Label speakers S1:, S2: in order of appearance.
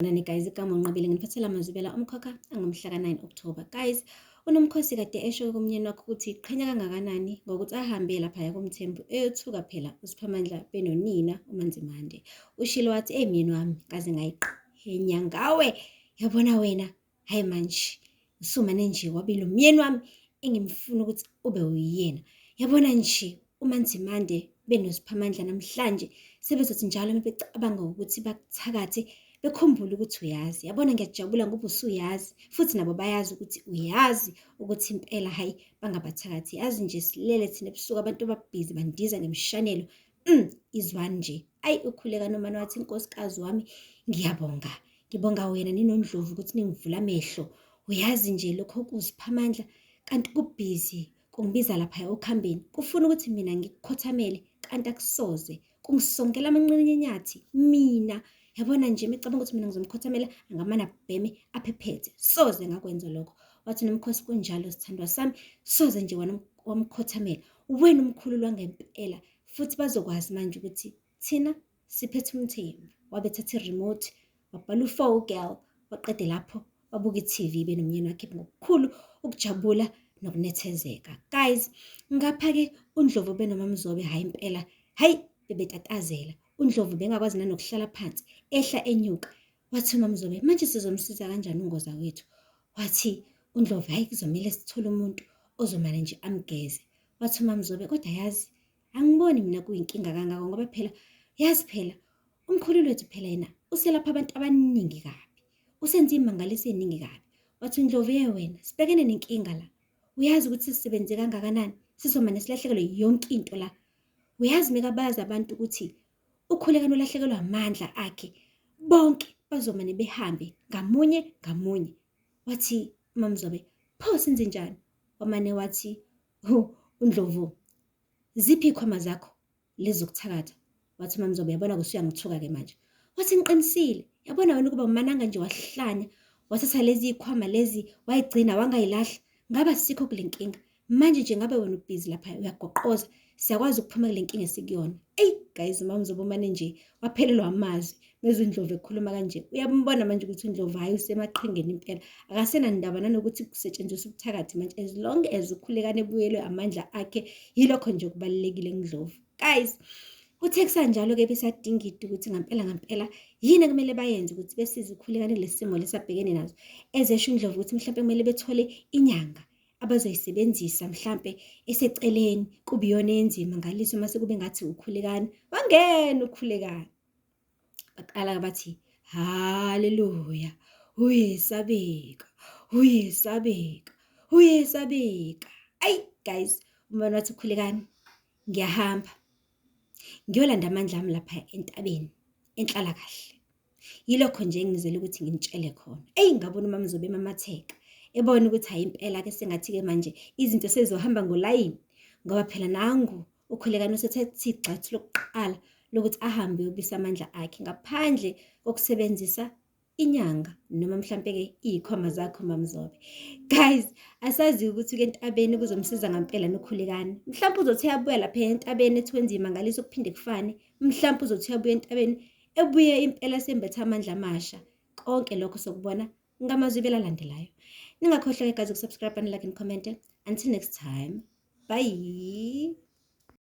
S1: Sanibonani guys, igama uNqobile nginiphathela amazwibela omkhokha angomhla ka-9 October. Guys, uNomkhosi kade esho kumyeni wakhe ukuthi qhenya kangakanani ngokuthi ahambe laphaya kuMthembu eyothuka phela uSiphamandla benonina uManzimande. Ushilo wathi, eyi myeni wami, kaze ngayiqhenya ngawe. Yabona wena, hhayi manje usumane nje wabile umyeni wami engimfuna ukuthi ube uyena. Yabona nje uManzimande benoSiphamandla namhlanje sebezothi njalo uma becabanga ukuthi bakuthakathe bekhumbule ukuthi uyazi. Yabona ngiyajabula ngoba usuyazi futhi nabo bayazi ukuthi uyazi ukuthi impela hhayi bangabathakathi. Yazi nje silele thina ebusuku abantu ababhizi bandiza ngemshanelo. Izwani nje. Ayi ukhuleka nomane wathi nkosikazi wami ngiyabonga. Ngibonga wena ninoNdlovu ukuthi ningivula amehlo. Uyazi nje lokho kuziphamandla kanti kubhizi kungibiza lapha okhambeni kufuna ukuthi mina ngikukhothamele kanti akusoze kungisongela amanqinyenyathi mina yabona nje mecabanga ukuthi mina ngizomkhothamela angamane abheme aphephethe soze ngakwenza lokho wathi nomkhosi kunjalo sithandwa sami soze nje wena wamkhothamela wena umkhululwa ngempela futhi bazokwazi manje ukuthi thina siphethe umthembu wabe ethatha i-remote wabhala u-four girl waqede lapho wabuka i-TV benomyeni wakhe ngokukhulu ukujabula nokunethezeka guys ngapha-ke uNdlovu benoMamzobe hhayi impela hhayi bebetatazela uNdlovu bengakwazi nanokuhlala phansi ehla enyuka wathi uMamzobe manje sizomsiza kanjani ungoza wethu wathi uNdlovu hhayi kuzomele sithole umuntu ozomane nje amgeze wathi uMamzobe kodwa yazi Angiboni mina kuyinkinga kangako ngoba phela yazi phela umkhulu lwethu phela yena uselapha abantu abaningi kabi. Usenze imangaliso eningi kabi. Wathi uNdlovu ye wena sibhekene nenkinga la. Uyazi ukuthi sisebenze kangakanani sizomane silahlekelwe yonke into la. Uyazi mekabazi abantu ukuthi ukhulekani ulahlekelwa amandla akhe bonke bazomane behambe ngamunye ngamunye. Wathi uMamzobe pho senze njani? Wamane wathi uNdlovu ziphi iy'khwama zakho lezi zokuthakatha wathi umamzobe yabona kusuyangithuka-ke manje wathi ngiqinisile yabona wena ukuba umananga nje wahlanya wathatha lezi y'khwama lezi wayigcina wangayilahla ngaba sikho kule nkinga manje nje ngabe wena ubhizi lapha uyagoqoza siyakwazi ukuphuma kule nkinga esikuyona eyi guys umamzobe umane nje waphelelwa amazwi mezwa uNdlovu ekhuluma kanje uyambona manje ukuthi uNdlovu hhayi usemaqhingeni impela akasenandaba nanokuthi kusetshenziswa ubuthakathi manje as long as ukhulekane ebuyelwe amandla akhe yilokho nje okubalulekile kuNdlovu guys kuthe kusanjalo-ke besadingida ukuthi ngampela ngampela yini ekumele bayenze ukuthi besize ukhulekane lesi simo lesabhekene nazo ezesho uNdlovu ukuthi mhlawumpe kumele bethole inyanga abazoyisebenzisa mhlampe eseceleni kube iyona enzima ngaliso mase kube ngathi ukhulekani wangena ukhulekani baqala bathi haleluya uyesabeka uyesabeka uyesabeka ayi guys umbona wathi ukhulekani ngiyahamba ngiyolanda amandla ami lapha entabeni enhlala kahle Yilokho nje engizele ukuthi nginitshele khona. Eyi ngabona uMamzobe emamatheka, ebona ukuthi hhayi impela ke sengathi-ke manje izinto sezizohamba ngolayini ngoba phela nangu uKhulekani usethethe igxathu lokuqala lokuthi ahambe uyobisa amandla akhe ngaphandle kokusebenzisa inyanga noma mhlampe-ke iy'khwama zakho Mamzobe. Guys, asazi ukuthi-ke entabeni kuzomsiza ngampela noKhulekani. Mhlampe uzothi uyabuya lapha entabeni ethi wenza imangaliso kuphinde kufane. Mhlampe uzothi uyabuya entabeni ebuye impela sembethe amandla amasha. Konke lokho sokubona ngamazwi alandelayo. Ningakhohlwa ke guys ukusubscribe and like and comment. Until next time. Bye.